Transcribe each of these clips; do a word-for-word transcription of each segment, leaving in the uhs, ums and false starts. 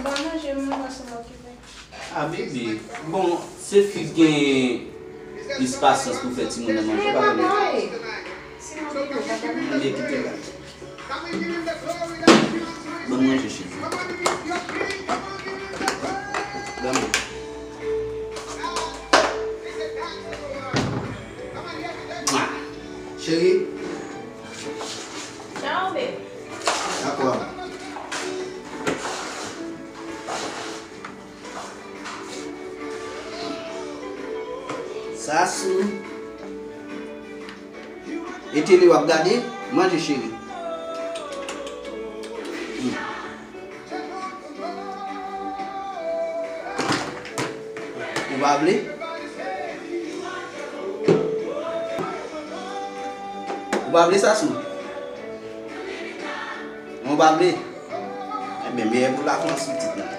Ba manje, m wè se m okipe. A, bebe. Bon, se fi k gen plis pasyans pou fè timoun nan manje, pa vre? Mande kite la. Ban m manje, cheri. Ban m. Mwa. Cheri. Tchao, baby. Dakò. Sasou. E tele w ap gade? Manje, cheri. Hmm. Ou pa vle? Ou pa vle, Sasou? Ou pa vle? Enben, meyè pou lafrans pitit mwen.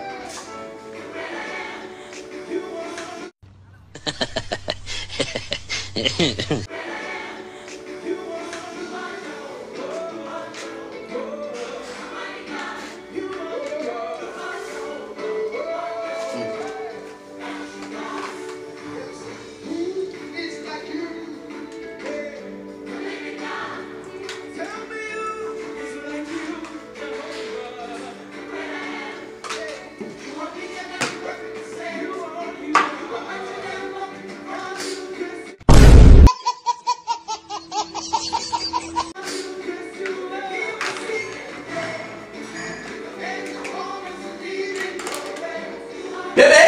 Bebe,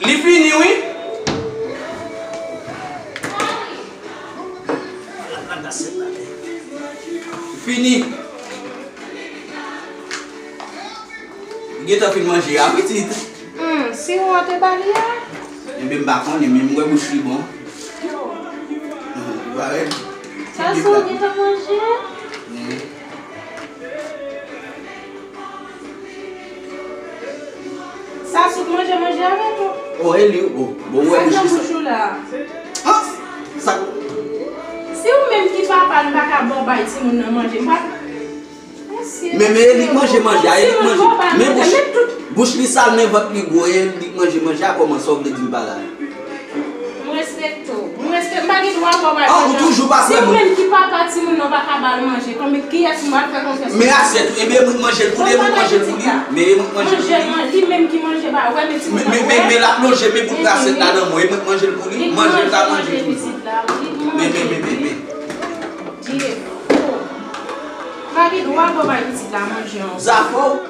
li fini wi. Fini. Li gentan fin manje a, pitit. Hmm, siwo w te ba li a? Enben, m pa konnen, men m wè bouch li bon. Hmm, ou pa wè? Sa se w gentan manje? Hmm. Sa sou k manje manje avè nou? O, e li, o, bon, ou wè bouch li sa. Sa nan bouch ou la? Ah, sa. Si ou menm ki papa, nou pa ka ba w bay timoun nan manje. M pa Men, men, e li k manje manje a, e li k manje. Men bouch, bouch li sal, men vant li gwo, e li k manje manje a, kòman sa w vle di m pa la? M respekte w. M respekte, m pa gen dwa ba w bay manje. Ah, ou toujou pa fè moun. Si ou menm ki papa timoun nan pa ka ba l manje, konbyen, kiyès m ap fè konfyans? Men asyèt ou, ebyen, mwen k manje l pou li, e mwen k manje l pou li. Men e mwen k manje l pou li. Manje, li menm ki manje ba, wè, men timoun nan, men, men, men l ap lonje men pou l asyèt la nan men w, e mwen k manje l pou li, manje l ta manje tou. Men, men, men, men, men. Dye fo. Pa gen dwa ba w bay pitit la manje ankò. Zafè w.